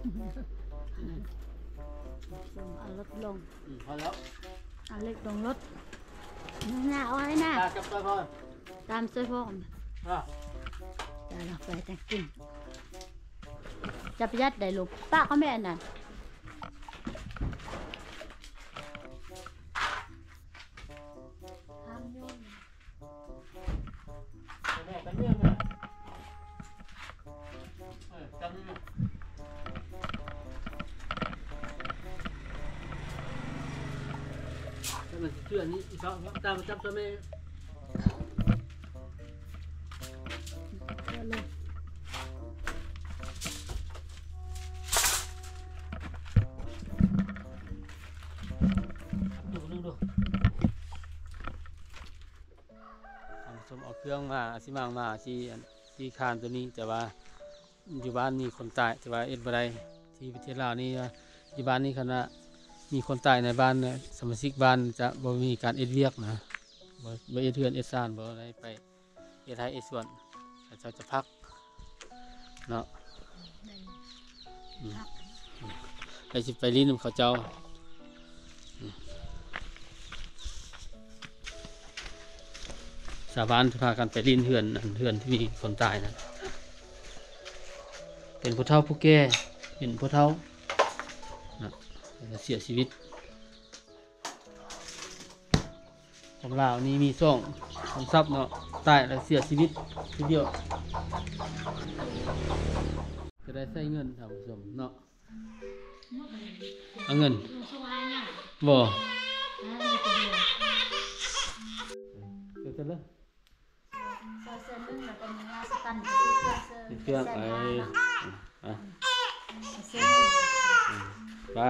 ເອົາລົດລົງ ອືມ ພໍແລ້ວ ເອົາເຫຼັກລົງລົດ ໜ້າ ເອົາໃຫ້ໜ້າ ຕາຈັບຊ່ອຍພໍ່ ຕາມຊ່ອຍພໍ່ ອ່າ ຕາລະໄປຈັ່ງກິນ ຈັບຍັດໄດ້ລູກ ປະເຂົາແມ່ອັນນັ້ນ. ທ່ານຜູ້ຊົມ ເອົາເຄື່ອງມາ ຊິມາງມາ ຊິ ອັນ ຊິຄານໂຕນີ້ ແຕ່ວ່າຢູ່ບ້ານມີຄົນຕາຍ ແຕ່ວ່າເຮັດບໍ່ໄດ້ ທີ່ປະເທດລາວນີ້ ຢູ່ບ້ານນີ້ ຄັນວ່າມີຄົນຕາຍໃນບ້ານ ສະມາຊິກບ້ານຈະບໍ່ມີການເຮັດວຽກນະ ບໍ່ ບໍ່ເຮັດເຮືອນເຮັດຊານ ບໍ່ໄດ້ໄປ ເຮັດໄຮ່ເຮັດສວນ ເຂົາເຈົ້າຈະພັກເນາະ ແມ່ນ ອືມ ພັກ ໄປຊິໄປຫຼິ້ນນຳເຂົາເຈົ້າ ອືມ ຊາວບ້ານພາກັນໄປຫຼິ້ນເຮືອນ ອັນເຮືອນທີ່ມີຄົນຕາຍນັ້ນ ເປັນຜູ້ເຖົ້າຜູ້ແກ່ ເປັນຜູ້ເຖົ້ານະ ແລ້ວກໍເສຍຊີວິດ. ຂອງລາວນີ້ມີສອງ ສອງສັບເນາະ ຕາຍແລ້ວເສຍຊີວິດທີດຽວ ຈະໄດ້ໃຊ້ເງິນທ່ານຜູ້ຊົມເນາະ ເອົາເງິນ ບໍ່ ເກີດຂຶ້ນເລີຍ. ຊອຍເສື້ອໜຶ່ງ ແລ້ວກໍມີງາສະຕັນ ຊື້ເຄື່ອງ ຊື້ເຄື່ອງ ແສນຫ້າເນາະ ເອີ ອ່ະ ເສື້ອໜຶ່ງ ໄປ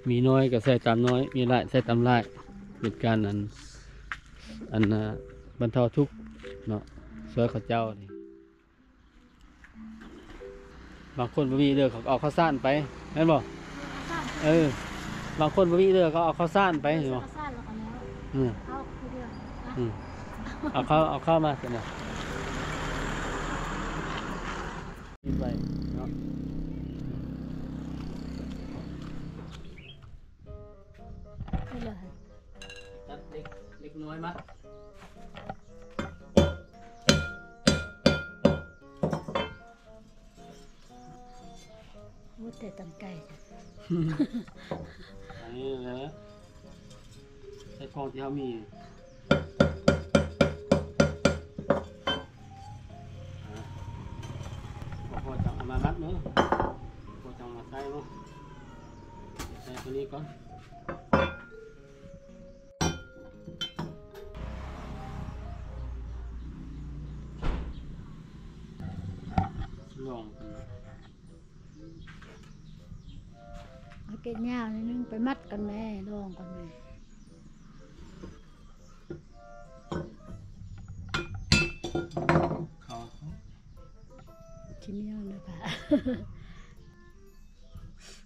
ມີໜ້ອຍກໍໃສ່ຕາມໜ້ອຍ ມີຫຼາຍໃສ່ຕາມຫຼາຍ ເປັນການ ອັນ ອັນ ນະ ບັນເທົາທຸກເນາະ ຊ່ວຍເຂົາເຈົ້ານີ້. ບາງຄົນບໍ່ມີເດີ ເຂົາກໍເອົາເຂົ້າສານໄປ ແມ່ນບໍ່? ເອີ ບາງຄົນບໍ່ມີເດີ ເຂົາເອົາເຂົ້າສານໄປ ເຫັນບໍ່? ເອົາເຂົ້າ ເອົາເຂົ້າມາຊັ້ນນະ ໄປເນາະ ຕັດເຫຼັກ ເຫຼັກນ້ອຍມັດ. ໂອ້ ແຕ່ຕັນໄກ່ ອັນນີ້ແຫຼະ ໃສ່ຂອງທີ່ເຮົາມີ ອ່າ ພໍ ພໍຈັ່ງເອົາມາມັດເນາະ ພໍຈັ່ງມາໃສ່ເນາະ ໃສ່ຕົວນີ້ກ່ອນ. ລອງກັນນະ ເອົາເກັດຍາວໜ້ອຍໜຶ່ງ ໄປມັດກ່ອນແມ່ ລອງກ່ອນແມ່ ເຂົ້າ ຂີ້ໜຽວເດີປ້າ.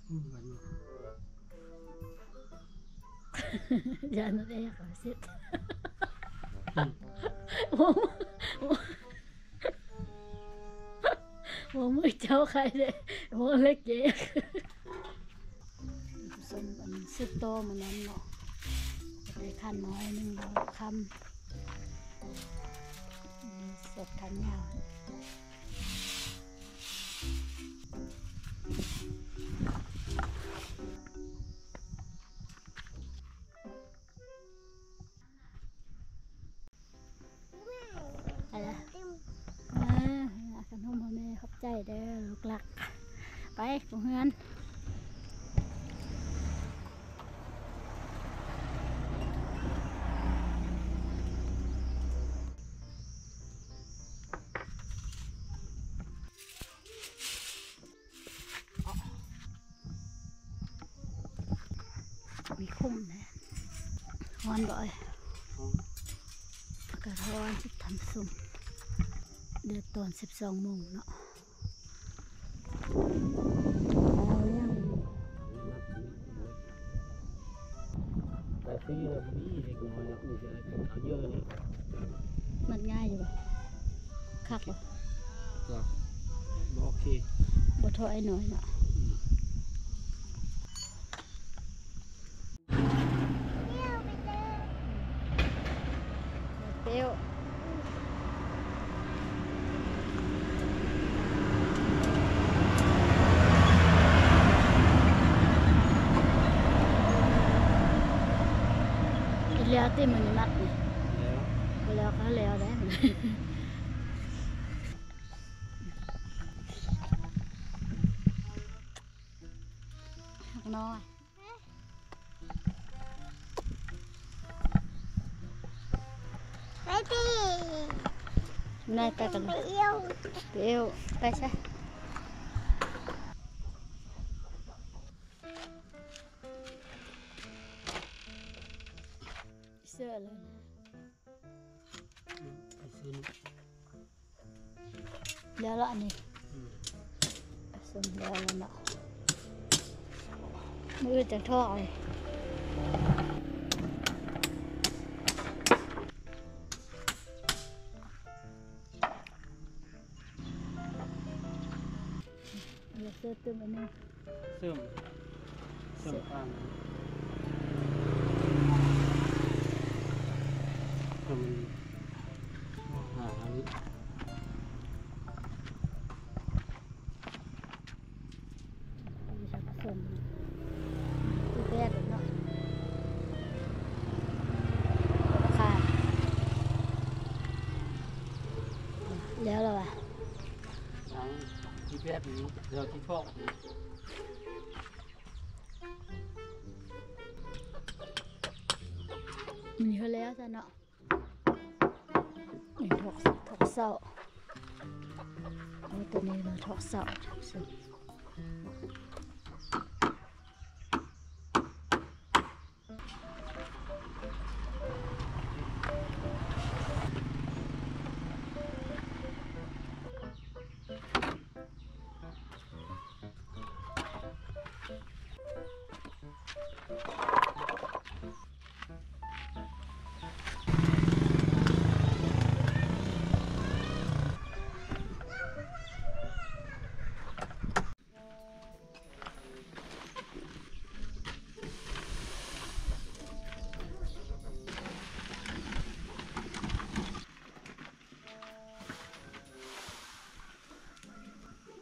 ອືມ ຢ້ານມັນແອກເອົາເສັດ ອືມ ໂອ້ ໂອ້ ມືເຈົ້າໄຄເດ້ ໂອ້ ເລັກເອກ ສົມອັນສຸກໂຕມື້ນັ້ນເນາະ ໄດ້ຄັນໜ້ອຍໜຶ່ງ ຄຳ ອືມ ສົດຄັນຍາວ. ໄປລະ ເອີ ອາ ຂະໜົມໃຫ້ແມ່ ຂອບໃຈເດີລູກລັກ ໄປເຮືອນ. ມີຄຸ້ມແທ້ ຮ້ອນບໍ່ເອີຍ? ອາກາດຮ້ອນສຸດທ່ານຜູ້ຊົມ ແດດຕອນສິບສອງໂມງເນາະ. ມັດງ່າຍຢູ່ບໍ່? ຄັກບໍ່? ກໍ ບໍ່ທໍ່ໄອ້ນ້ອຍເນາະ. ອືມ ເປັ້ວ ເຮັດແລ້ວຕິ ມື້ນີ້ມັດນີ້? ແລ້ວ ບໍ່ແລ້ວກໍແລ້ວແຫຼະ. ຮັກນ້ອຍ ໄປຕິ ນາຍໄປກັນ ໄປອຽວ ໄປອຽວ ໄປຊະ ເສື້ອເລີຍນະ. ອືມ ໄປຊື້ນີ້ ແລ້ວລະອັນນີ້ ອືມ ສົ່ງແລ້ວລະເນາະ ມື້ອື່ນຈັ່ງຖອກເລີຍ. ເອົາເສື້ອຕື່ມອັນໜຶ່ງ ເສີມ ເສີມ ເສີມ ຂ້າງ ເພື່ອມັນຫາທາງນີ້ ມີສ່ວນປະສົມ ຄືແບບເນາະ ຂາດ ແລ້ວລະຫວາ? ຍັງ ທີ່ແບບນີ້ ແລ້ວທີ່ຖອກ ມື້ນີ້ເຮັດແລ້ວຊັ້ນເນາະ. ນີ້ຖອກ ຖອກເຊົ້າ ເອົາໂຕນີ້ມາຖອກເຊົ້າ.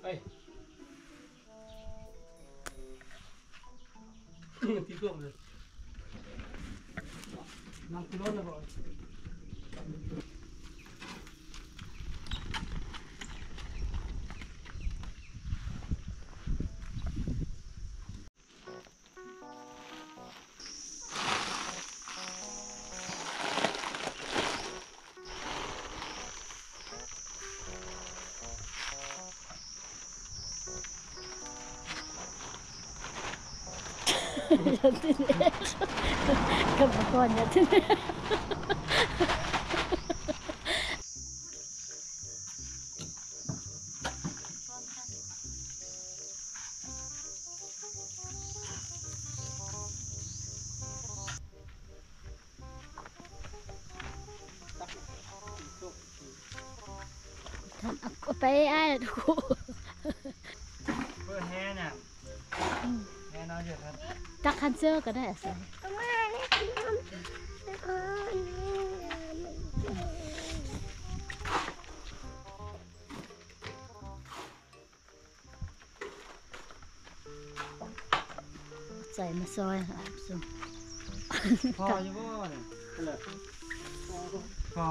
ໄປ ທີ່ຕົວເລີຍ ນັ່ງຂຶ້ນລົດແລ້ວບໍ່? ກັບມາກ່ອນ ຢ່າ ທ່ານ ເອົາໄປອ້າຍ ເປີດແຮນະ ອືມ ແນ່ນອນຢູ່ຄັບ ຕັກຄັນເຊີກໍໄດ້ ອາໄສ ໃສ່ມາຊອຍ ພໍຢູ່ບໍ່ນີ້? ພໍຫວາ?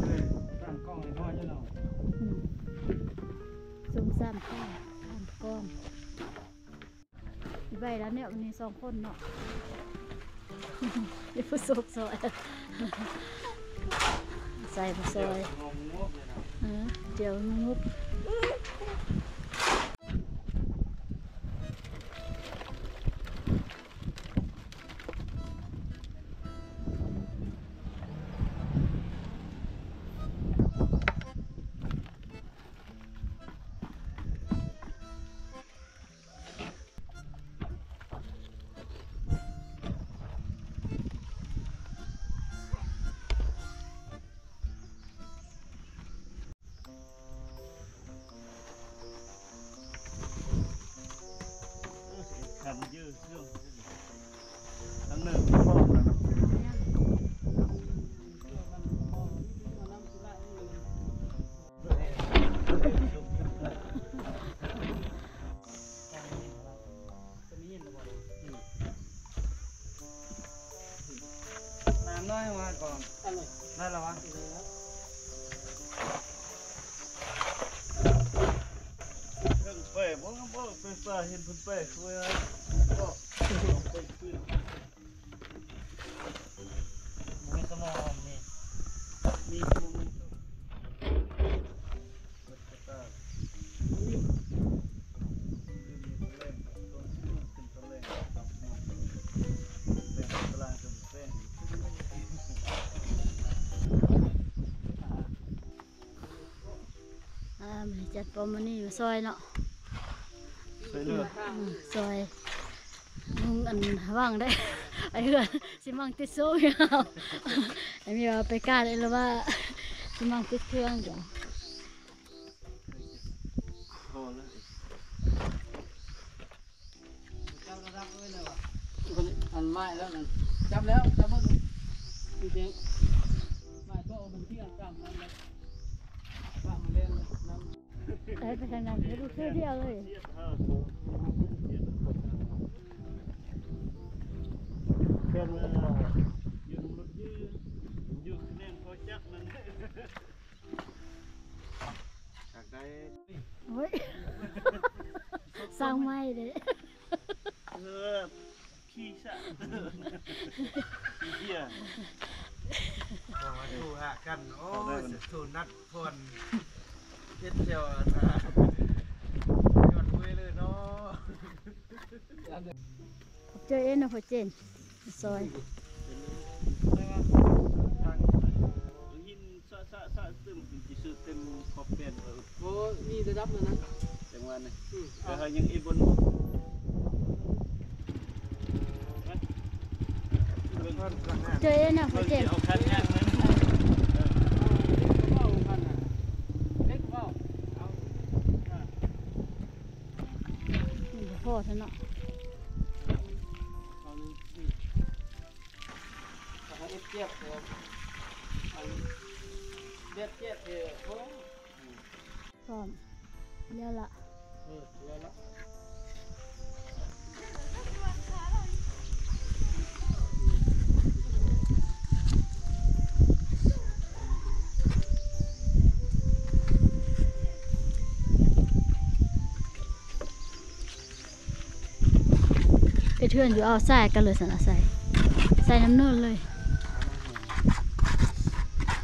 ເອີ ສາມກ້ອງນີ້ພໍຢູ່ເນາະ ອືມ ສົ່ງສາມກ້ອງ ສາມກ້ອງ. ໄປແລ້ວແນວນີ້ສອງຄົນເນາະ ມີຜູ້ໂຊກຊອຍ ໃສ່ມາຊອຍ ເອີ ດຽວງຸບ. ເ ປາເຫັນເພິ່ນໄປ ເຂົາວ່າເກາະ ໄປຄືນ ມີສະໝອງ ມີ ມີສະໝອງ ອ່າ ມື້ນີ້ຈັດປອມມື້ນີ້ມາຊ່ອຍເນາະ ຊ່ອຍເຫຼືອ ອືມ ຊ່ອຍ ມຸງອັນຫວ່າງໄດ້ ໄປເຮືອນ ຊິມັງຕິດໂຊກ ໄອ້ມີວ່າໄປການເລີຍວ່າ ຊິມັງຕິດເຄື່ອງຢູ່ ຈັບລະດັບເລີຍວ່າ ອັນໄມ້ແລ້ວນັ້ນ ຈັບແລ້ວ ຈັບໝົດ ມີແຕ່ໄມ້ໂຕມັນທີ່ອັນກຳນັ້ນແຫຼະ ປະມາແລ່ນນຳ ໄປ ໄປທາງນັ້ນ ໄປດູເທື່ອດຽວເລີຍ ແມ່ນວ່າຢູ່ນຳລົດຢູ່ ຢູ່ຄະແນນພໍຈັກນັ້ນ ຢາກໄດ້ ໂອ້ຍ ສ້າງໃໝ່ເດ້ ເອີ ຂີ້ສະ ຂີ້ເກຍ ເອົາມາໂທຫາກັນ ໂອ້ຍ ໂທນັດຜ່ອນ ເຮັດແຖວ ອັນນ່າ ຍອດເວີຍເລີຍເນາະ ຂອບໃຈເອນເນາະ ພໍ່ເຈນ ຊ່ອຍ ຫີນສະ ສະ ສະ ຕຶມ ຊິຊື້ເຕັມຂອບແປນ ໂອ້ ມີລະດັບນັ້ນນະ ຈັ່ງວ່ານີ້ ອືມ ແຕ່ເຮົາຍັງອີ່ບົນ ເຈີເນາະ ເຂົາເຈັບ ເອີ ເລັກເວົ້າ ເລັກເວົ້າ ເອົາ ມັນບໍ່ພໍຊັ້ນເນາະ ເອົາໜຶ່ງ ເອົາເອັດເຈັດ ເອີ ອັນ ແບບເຈັດ ເອີ ໂອ້ ພ້ອມແລ້ວລະ ເອີ ແລ້ວລະ ເຮັດເຮືອນຢູ່ ເອົາໃສ່ກັນເລີຍຊັ້ນ ເອົາໃສ່ ໃສ່ນຳເນີນເລີຍ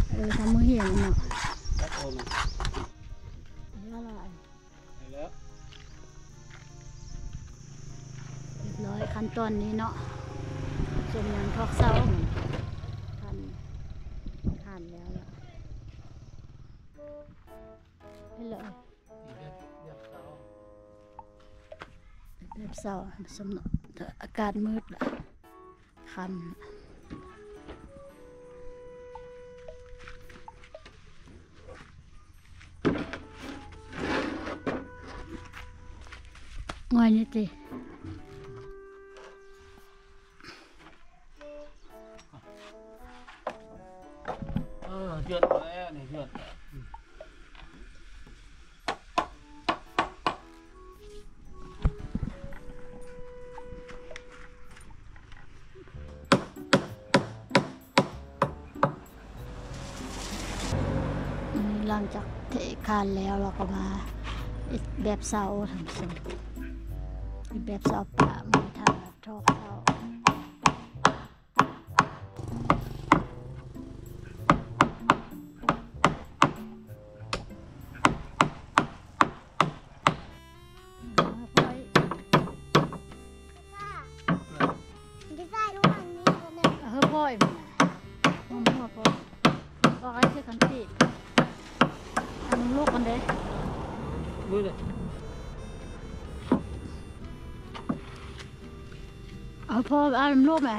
ເອີ ທຳມື້ຮຽນເນາະ ລຽບຮ້ອຍຂັ້ນຕອນນີ້ເນາະ ສົມຫຍັງທອກເຊົາ ຄັນ ຄັນແລ້ວລະ ເຮັດເລີຍ ແບບ ແບບເຊົາ ແບບເຊົາ ສົມ ອາກາດມືດລະ ຄ່ຳ ງ່ອຍນີ້ຕິ ເອີ ເດືອດແລ້ວນີ້ ເດືອດ ຫຼັງຈາກເທຄານແລ້ວ ເຮົາກໍມາເຮັດແບບເຊົາ ທ່ານຜູ້ຊົມ ເຮັດແບບເຊົາປະ ມາທາດອກເຊົາ. ເອີ ພໍ ມັນຫົວພໍ ອອກໄອ້ເສຍຄັນຕີ ອັນລູກມັນເດ້ ເອົາພໍ ເອົາລູກໄປ.